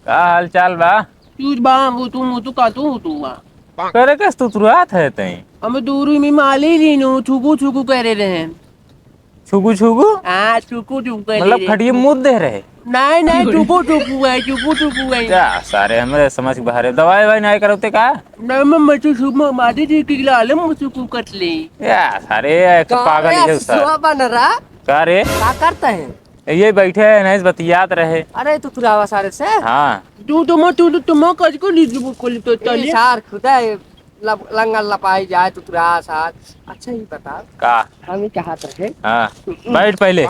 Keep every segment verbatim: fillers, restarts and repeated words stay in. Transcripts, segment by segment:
का हाल चाल बा? तू बा, वो तू, वो तू का तू, वो तू बा। करे कस तुतुरात है तई? हमें दूरी में माली लीनो, छुगु छुगु करे रहे। छुगु छुगु? हाँ, छुगु छुगु करे मतलब रहे। खटिये मुद दे रहे? नहीं, नहीं, छुगु छुगु है, छुगु छुगु है। क्या सारे हमरे समझ के बाहर है। दवाई ववाई नहीं करते का? नहीं, मैं, मैं तो सुबह मारी जी की लाले मुझे छुगु कर ले। या सारे, एक तो का पागल रे, ही है सारे। सुआ बन रहा? का रे? का करता है? ये बैठे हैं, नहीं बतियात रहे। अरे, तुतुरावा सारे से। हाँ। तू तो मत, तू तो, तू मत कर को ली, वो को ली तो ए, चलिए। सार खुदा है, लब-, लंगल लपाई जाए, तुतुरा सार। अच्छा, ये बता। का? हम ही कहा तो है। हाँ। बैठ पहले।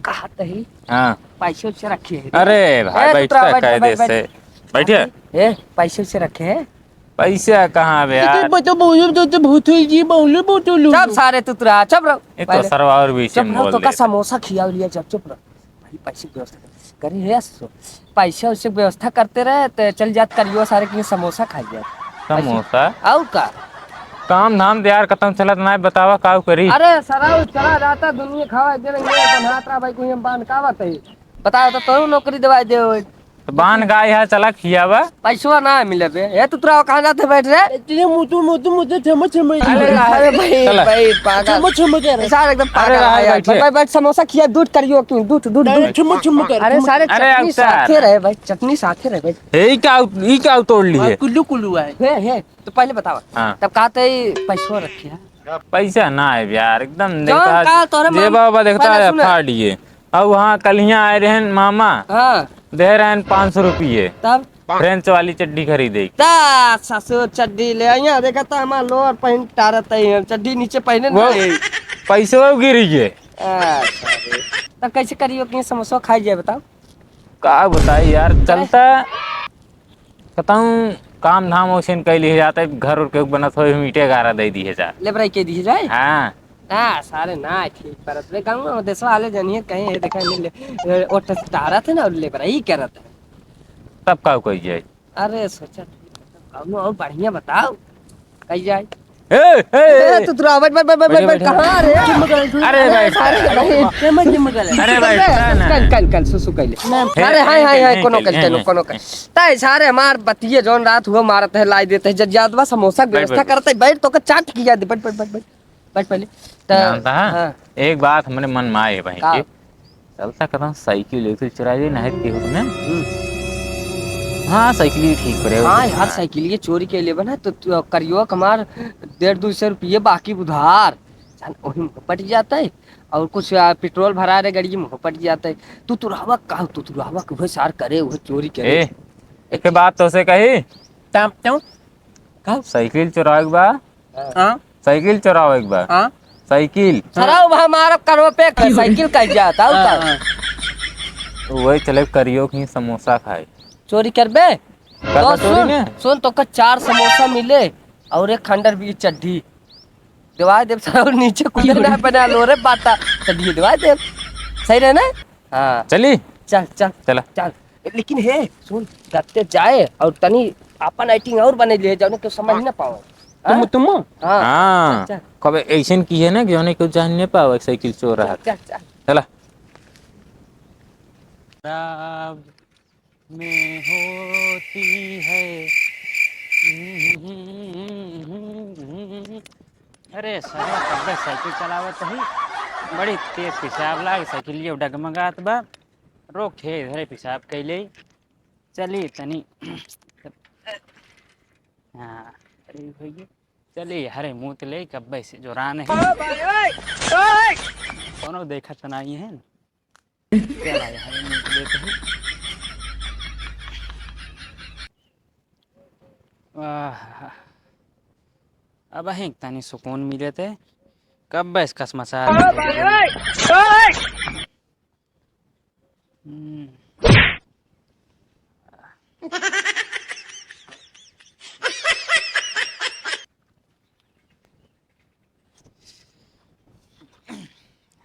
कहा तो है। हाँ। पैसे वैसे रखे हैं। अरे भाई, ए, बैठता तुतुरा, बैठ, कायदे बैठ, बैठ। से। बैठिए। ए, पैसे वैसे रखे हैं। पैसा कहाँ बे यार? तो, तो बोलो, तो, तो भूत हुई जी, बोलो, बोलो, लो। चुप सारे तुतुरा, चुप रहो। ये तो पहले सरवा और बीच चुप में रहो, बोल तो का दे। समोसा खिया लिया, चुप, चुप रहो। भाई, पैसे की व्यवस्था कर। करे है सो। पैसे वैसे की व्यवस्था करते रहे, तो चल जात करियो सारे के समोसा खाई जात। समोसा? और का? काम धाम तो यार खत्म चलत ना है, बतावा का करी? अरे, सरवा चला जाता, दुनिया खावा, एक दिन ये अपन हाथ रहा भाई, कोई हम बांध का बात है? बताओ तो, तोरू नौकरी दवाई दे होई। तो बांध गाय है, चला खियावा। पैसवा ना मिले बे। ए, तुतुरावा कहाँ जाते बैठ रे? इतने मुतु, मुतु, मुतु, छम, छम, अरे, अरे भाई, चला। भाई, पागल। छम, छम कर। सारे एकदम अरे, पागल रहा है यार। बैठे। बैठ, बैठ, बैठ, समोसा खिया, दूध करियो क्यों? दूध, दूध, अरे, दूध। छम, छम कर। अरे, सारे अरे, चटनी अवतार। साथे रहे भाई, चटनी साथे रहे भाई। ए, ई का, ई का तोड़ ली है? हाँ, कुल्लू, कुल्लू है। हे, हे, तो पहले बताओ। हाँ। तब कहा थे पैसवा रखे है? पैसा ना है यार, एकदम जौन देखता है, का तोरे जे मन बाबा देखता पहले है, सुने। फाड़ लिए। अब वहाँ कलियाँ आए रहन मामा, हाँ। दे रहन पाँच सौ रुपये। तब? फ्रेंच वाली चड्डी खरीदे। ता ससुर चड्डी ले आइया, देखा ता हमार लोअर पहन टारत है, हम चड्डी नीचे पहने वो नहीं। पैसे वो गिरी गए। अच्छा रे। तब कैसे करियो कि समोसा खाई जाए, बताओ? का बताई यार, चलता। कतहूँ काम धाम ओइसन कइ लिहे जात है, घर उर के बनत होए, हम ईंटे गारा दे दिहे जा। लेबराई के दिहे जाए? हाँ। ना, सारे ना ठीक करत। रे गाँव में देशवा वाले जनिए कहीं है, देखा नहीं ले, ओट टारत है ना, और लेबराई करत है। तब का कही जाए? अरे सोचा, कौनो और बढ़िया बताओ, कही जाए। ए, ए, ए, ए। तुतुरा, बैठ, बैठ, बैठ, बैठ, बैठ, बैठ, बैठ। कहाँ रे? अरे भाई। अरे भाई। अरे भाई, कल, ना। कल, कल, कल, सुसु कैले। ना। अरे, हाय, हाय, हाय, हे, कोनो हे, कल, हे, कोनो, हे। कोनो कल। तय सारे हमार बतिये जौन रात हुआ मारत है, लाई देते हैं, जज्जादवा समोसा के बैठ, व्यवस्था बैठ। करते, बैठ, तो का चाट किया दे, बैठ, बैठ, बैठ, बैठ, बैठ पहले। त-, जानता है? हाँ। एक बात हमरे मन में आए है भाई का? कि चलता कदम साइकिल, साइकिल चुरा ले, नहीं केहू ने। हम्म। हाँ, साइकिल ही ठीक करे, हाँ वो यार, हाँ। साइकिल ये चोरी के लिए बना, तो तू, करियो कमार डेढ़ दो सौ रुपये बाकी उधार। जान, वही में पट जाता है। और कुछ, आ, पेट्रोल भरा रहे गाड़ी में, पट जाता है। तुतुरावा का, तुतुरावा के वह सार करे, वह चोरी करे। ए, एक बात तो से कही। तब तो? का? साइकिल चुरावे के बा। हाँ। साइकिल चुरावे के बा। हाँ। साइकिल। सराउ भा मारब कनवा पे, साइकिल कह जाता, हाँ, का? हाँ। तो वही चले करियो कहीं समोसा खाए। चोरी करबे? करबा तो चोरी सुन, ने? सुन, तो का चार समोसा मिले और एक खंडर भी चड्ढी। देवाय देव सर, नीचे कुछ ना बना लो रे बाटा। चलिए देवाय देव। सही रहे ना? हाँ। चली? चल, चल। चला। चल। लेकिन हे, सुन, करते जाए और तनी आपन acting और बने लिए, जौने के समझ ना पाओ। तुम, हाँ? तुम? हाँ। हाँ। चल, चल। कबे ऐसन की है ना कि जौने के जान नहीं पावे साइकिल चोर रहा। चल, चल, चल। चला। में होती है। अरे साला, कब्बे साइकिल चलावत ही, बड़ी तेज पेशाब लाग, साइकिलिया डगमगात बा। रोक ठे, इधरे पेशाब कैले। चली तनी। हाँ, अरे भैया, चली, हरे मूत ले, कब्बे से जोरान है। कोनो देखत नहीं है। चला यार, ये निकले तो। आह, अब हिंक तनी सुकून मिले थे। कब बस कसमसा। हम्म।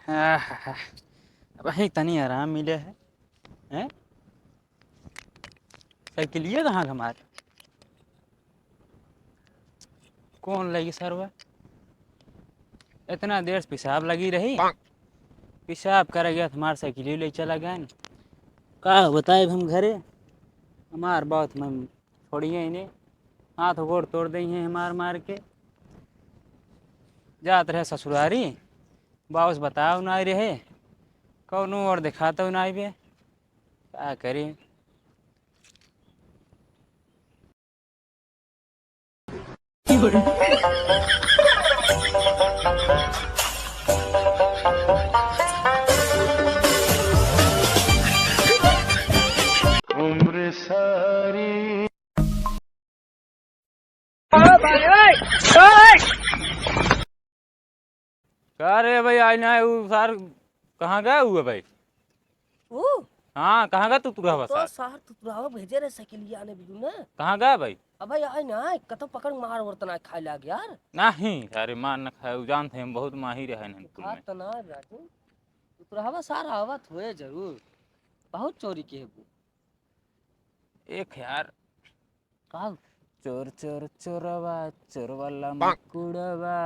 आहा, अब ही तनी आराम मिले है, हैं? साइकिलिया कहाँ हमार? कौन लगी सरवा? इतना देर से पेशाब लगी रही, पेशाब करे गया, हमार साइकिलिया ले चला गया न। का बताइब हम घरे, हमार बाउस छोड़िए इन्हें, हाथ गोड़ तोड़ देइहैं मार मार के। जात रहे ससुरारी, बाउस बताउ नाहीं रहे, कउनो ओर देखातउ नाहीं बे, का करी। का रे भाई, आइ नाहीं, उ सार कहाँ गए हुए भाई? उ? हाँ, कहाँ गए तुतुरहवा तो सार? सार तुतुरहवा भेजे रहे साइकिलिया आने बिदु ना। कहाँ गए भाई? अबे आइ नाहीं, कतो पकड़ मार ओर त नाहीं खाए लाग यार। नाहीं, अरे मार न खाए, उ जानत हैं हम बहुत माहिर हैं इनकुल में। त ना राजू, तुतुरहवा सार आवत होए जरूर, बहुत चोरी किहे बु। एक यार, का? चोर चोर चोरवा, चोर वाला मकुड़वा।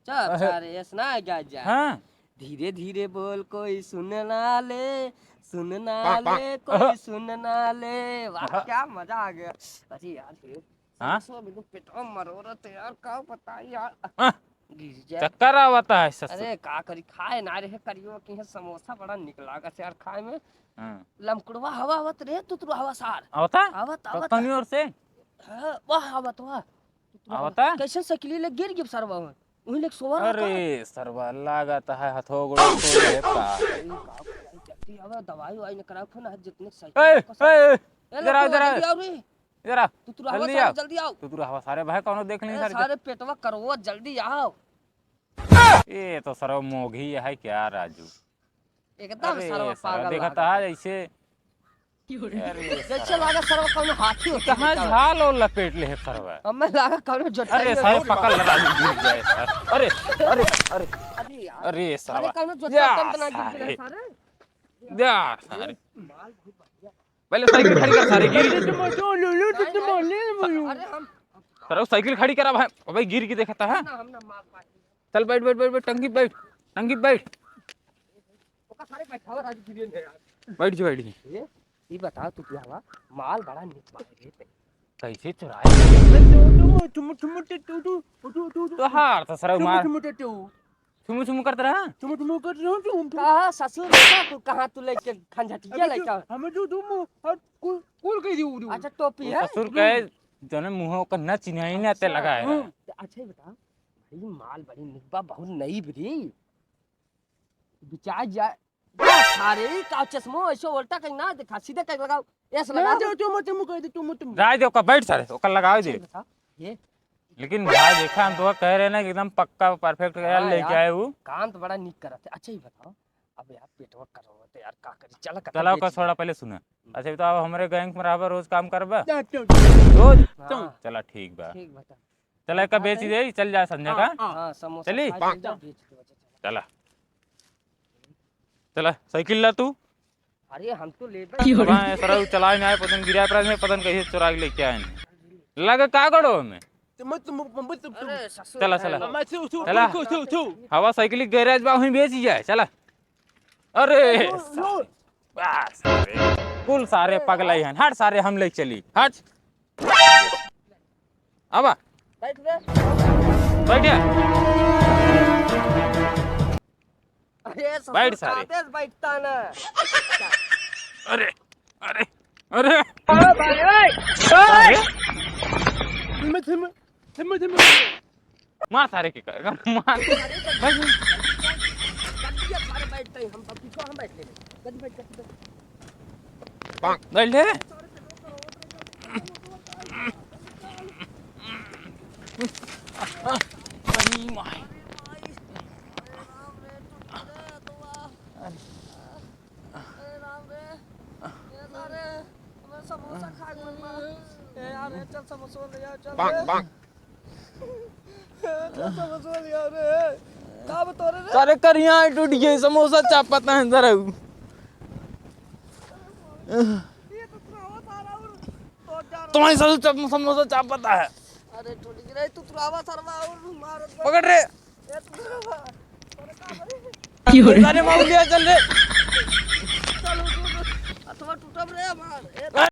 चुप अहे। सारे, ऐस ना गा जा। हाँ। धीरे धीरे बोल कोई सुन ना ले, सुन ना ले कोई सुन ना ले। वाह, क्या मजा आ गया। अरे यार, ये हाँ? सरसों में तो पेटवा मरोरत है यार, का बताई यार। हाँ। गिर जाए। चक्कर आवता है ससुर। अरे का करी, खाए ना रहे करियो कि है समोसा बड़ा निक लागत है यार खाए में। हाँ। लमकुड़वा हवा आवत रे, तुतुरहवा सार। आवता? आवत, तो आवत। कौनी ओर से? हाँ, वाह, आवत, वाह। तुतुरहवा। आवता? कैसे साइकिल ले गिर गिर सरवा हुआ? वही लेके सोवा रहा अरे, का? सरवा लागत है, हथो गोड़ो तोड़ ले का। अरे, का, का, जल्दी आवे, दवाई ववाई न करा, खून हाथ जितने साइकिल ए, का ए, ए, ए, जरा, लड़को, जरा। जल्दी आओ रे। जरा, तुतुरहवा जल्दी सारे, आओ। जल्दी आओ। तुतुरहवा सारे भाई, कौनो देख नहीं अरे सारे। सारे पेटवा करवो, जल्दी आओ। ये तो सरवा मोघी है क्या राजू? एकदम अरे सरवा सरवा पागल देखत लागत है है। जैसे, अरे जैसे सरवा। लागत सरवा कौनो हाथी होता कहाँ है। झाल और लपेट ले है सरवा? हमें लागत कौनो जोटा अरे ही सारे होता। पकड़ लगा ली, गिर गए सर। अरे, अरे, अरे। अरे यार। अरे अरे सरवा। कौनो जोटा या कम बना गिर गया सारे। सारे। या सारे। माल बहुत बढ़िया। पहले साइकिल खड़ी कर सारे, गिर। अरे हम सरवा साइकिल खड़ी करा भाई। अबे गिर के देखता है। ना, हम ना मार पाए। चल बैठ, बैठ, बैठ, बैठ, टंकी बैठ, टंकी बैठ। ओका सारे बैठावा राजू गिरे ने यार। बैठ जी, बैठ जी। ये, ये बताओ तू क्या हुआ? माल बड़ा निक बा रे। कैसे चुराए? तोहार तो सरवा मार। छुमु छुमु करत रहा। छुमु छुमु करत रहा, छुमु छुमु। कहाँ ससुर बेटा तू, कहाँ तू लेके खंजटिया अबे लेके? हमें जो तुम और कुल, कुल कह दी उड़ू। अच्छा, टोपी है? ससुर कहे, जने मुँह का न चिन्हाई ना ते अच्छा, लगाए। हम्म। तो अच्छा ही बता, भाई माल बड़ी निक बा, बहुत नई बरी। बिचार जाए। बस सारे, ई का चश्मो ऐसे उल्टा कहीं ना देखा, सीधे कहीं लगाओ, ऐसे ना, लगाओ। जो, जो मत मुँह कह दे, तू मत मुँह। जाए दे, ओका बैठ सारे, ओका लगाओ दे। अच्छा, बता, ये लेकिन भाई देखा, हम तो कह रहे ना कि एकदम पक्का परफेक्ट यार हाँ लेके यार, आए हूँ। काम तो बड़ा नीक करत है। अच्छा ही बताओ, अब यार पेटवा करो तो यार का करी, चला कतई चला ओकर बेची। छोड़ा, पहले सुना। हम्म। अच्छा बताओ, हमरे गैंग में रहबा, रोज काम करबा? जा, जा, जा। रोज? हाँ। चला ठीक बा। ठीक बता। चला एका हाँ, बेच सही। दे, चल जा संझा हाँ, का। हाँ। हाँ, समोसा चली? खा के जा, बेच दो, अच्छा, चला। चला। चला, साइकिल ला तू। अरे हम तो लेबे अब हाँ, ये सरवा चलाए ना आए, पतन गिरा पर में पतन कहीं चुरा के लेके आए हैं। लगे का करो हमें? तुम, तुम, तुम, तुम, तुम। अरे ससुर चला, है चला। लोग। मैं छू, छू, चला। छू, छू, छू। हवा साइकिल गैराज बा, वहीं बेच जाए, चला। अरे लो, लो। सारे, बस सारे, कुल सारे पगला ही हैं। हट सारे, हम ले चली, हट। आवा। बैठ बे। बैठ जा। अरे ससुर, बैठ सारे। काते से बैठता ना। अरे, अरे, अरे। ओ भाई, ओए, ओए। अरे। धीमे, धीमे, धीमे, धीमे। मार सारे के कर, मार। अरे, जल्दी, जल्दी, जल्दी, जल्दी, सारे बैठते हैं, हम, हम पीछे हम बैठ लेंगे। जल्दी बैठ, जल्दी बैठ। बैठ ले। अरे माई। अरे राम रे, ये सारे, हमें समोसा खाए के मन बा। ए यार, ए चल समोसा ले आ, चल रे। ए चल समोसा ले आ रे। का बा तोरे रे? सारे करिया टूट गए, समोसा चापता है जरा। ये तो खावा सारा और तो जा रहा तुम्हारे साथ चप-, समोसा चापता है। अरे टूट गई रे, तू तुरावा सरवा और मार। पकड़ रे। ए, तू तुरावा। अरे का रे? की हो रे? अरे मार लिया, चल रे। चल, उठ, उठ, उठ। अथवा टूटा मार, ए,